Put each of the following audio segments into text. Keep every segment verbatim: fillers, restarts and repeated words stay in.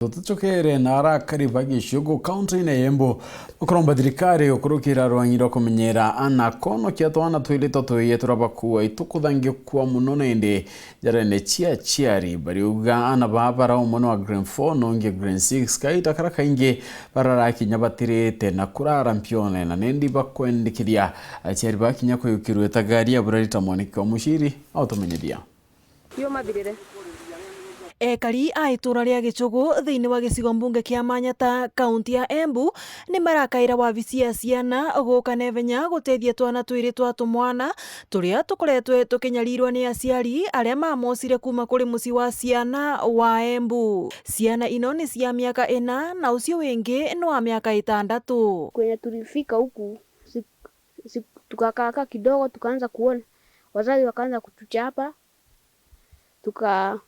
Tuticukire na arakari ba Gicugu, kaunti-ini ya Embu, ukuromba thirikari ukurukira rwangi rwa kumenyera ana konokia twana twiri twa tuiye turia bakua itukuthangikua mono nindi njarene cia aciari. Bariuga ana baa bara umwe ni wa grade four na ungi grade six, kaita karia kaingi bararakinya batirite na kurara mpione, na nindi bakwendikithia aciari bakinya kuyukirua itagari ya burari ta mwaniki wa muciri autumenyithia. Yo mathirire. Ekari a itura ria Gicugu thiini wa gicigo mbunge kia Manyata, kaunti ya Embu, ni marakaira wabici ya ciana guka na ivenya gutethia twana twiri twa tumwana turia tukoretwe tukinyarirwa ni aciari aria mamocire kuuma kuri mucii wa ciana wa Embu. Ciana ino ni cia miaka ina na ucio wingi ni wa miaka itandatu. Kwenye tulifika huku, si-, si-, tukakaa kidogo, tukaanza kuona, wazazi wakaanza kutuchapa, tuka-,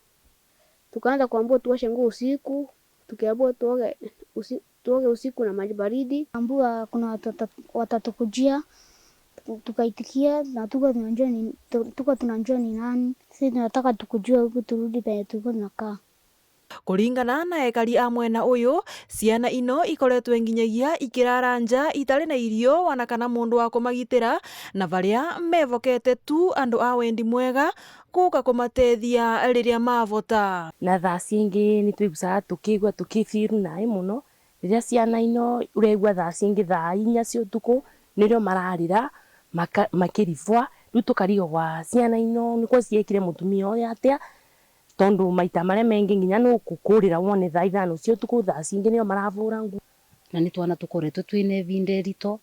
tukaanza kuambiwa tuoshe nguo usiku, tukiambiwa tuoge usi-, tuoge usiku na maji baridi. Ambua kuna watu watatu, watatukujia, tukaitikia, na tuko tunajua ni, tu-, tuko tunajua ni nani. Sisi tunataka tukujua huku turudi penye tulikuwa tunakaa. Kuringana na ekari a mwena uyu, ciana ino ikoretwe nginyagia ikirara nja itari na irio wana kana mundu wa kumagitira, na baria mevokete tu andu a wendi mwega guka kumatethia riria mavota. Na thaa cingi ni twigucaga tukigua tukifeel nai mono, riria ciana ino uregua thaa cingi thaa inya cia utuku nirio mararira, maka-, makiribwa. Riu tukarigagwa ciana ino nikwa ciekire mutumia uyu atia, tondu maita maria mengi nginya nukukurira wone thaa ithano cia utuku, thaa cingi nirio maravura nguo. Na ni twana tukoretwe twina ivinda irito,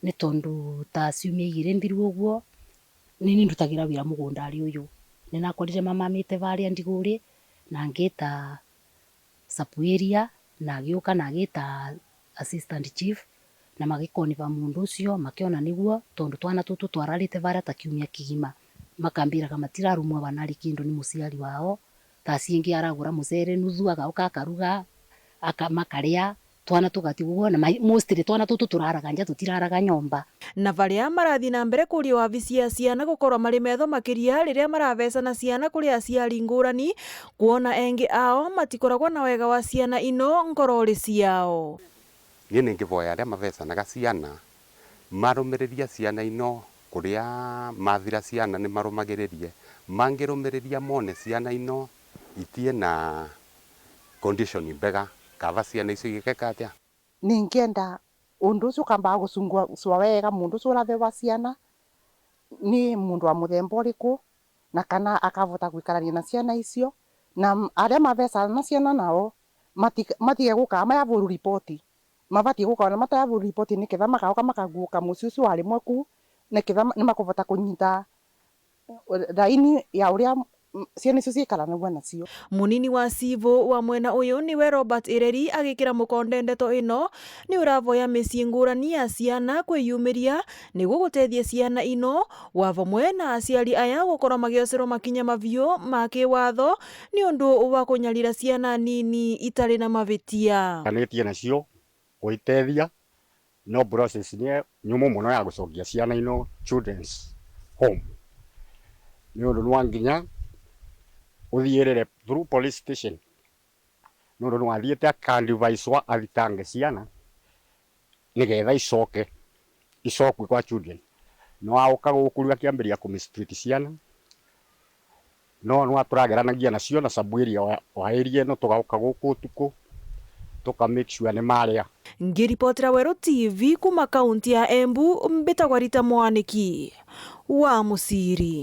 ni tondu ta ciumia igiri nthiru uguo, ni ni ndutagira wira mugundari uyu. Ni nakorire mamamite varia Ndiguri, na ngita sub area, na agiuka na agita assistant chief, na magikonibam undu ucio, makiona niguo, tondu twana tutu twararite varia ta kiumia kigima. Makambiraga matirarumwa banari kindu ni muciari wao. Thaa cingi aragura mucere nuthu, agauka akaruga, aka-, makaria, twana tugatigwo, na ma-, mostly twana tutu turaraga nja, tutiraraga nyomba. Na baria marathi na mbere kuria wabici ya ciana gukorwa mari metho makiria riria marabecana ciana kuri aciari ngurani, kwona engi ao matikoragwa na wega wa ciana ino ngorori ciao. Ni ningivoya aria mabecanaga ciana, marumiriria ciana ino kuria mathira ciana ni marumagiririe, mangirumiriria mone ciana ino itie na condition mbega, kaba ciana icio igikeka atia? Ningienda undu ucio ukambaga gucungwa wega, mundu ucio uratheba ciana ni mundu wa muthemba uriku, na kana akavota gwikarania na ciana icio, na m-, aria mabecana na ciana nao mati-, matige gukaa mayavuru ripoti. Mabatie gukaa na matayavuru ripoti, niketha makauka makaguuka mucii ucio wa rimwe ku, niketha ma-, nimakuvota kunyita raini ya uria, mm, ciana icio ciikaranagua nacio. Munini wa civu wa mwena uyu niwe Robert Ireri agikira mukonde ndeto ino, ni uravoya micii ngurani ya ciana kwiyumiria niguo gutethia ciana ino, wa vamwe na aciari aya gukorwa magiocerwa makinya maviu ma kiwatho ni undu wa kunyarira ciana nini itari na mavitia. Kanitie nacio kuitethia, no process ni nyumu mono ya gucokia ciana ino children's home. Ni undu nwa nginya uthiirire through police station, nondu nwathiite aka advise-wa athitange ciana nigetha icoke, icokue kwa children. No auka guku riu akiambiria ku mistreat ciana. No, no turageranagia nacio na sub area wa, wa area ino, tugauka guku utuku, tuka make sure ni maria. Ngiripotera Weru T V kuma kaunti ya Embu, mbitagwa Rita Mwaniki wa Muciri.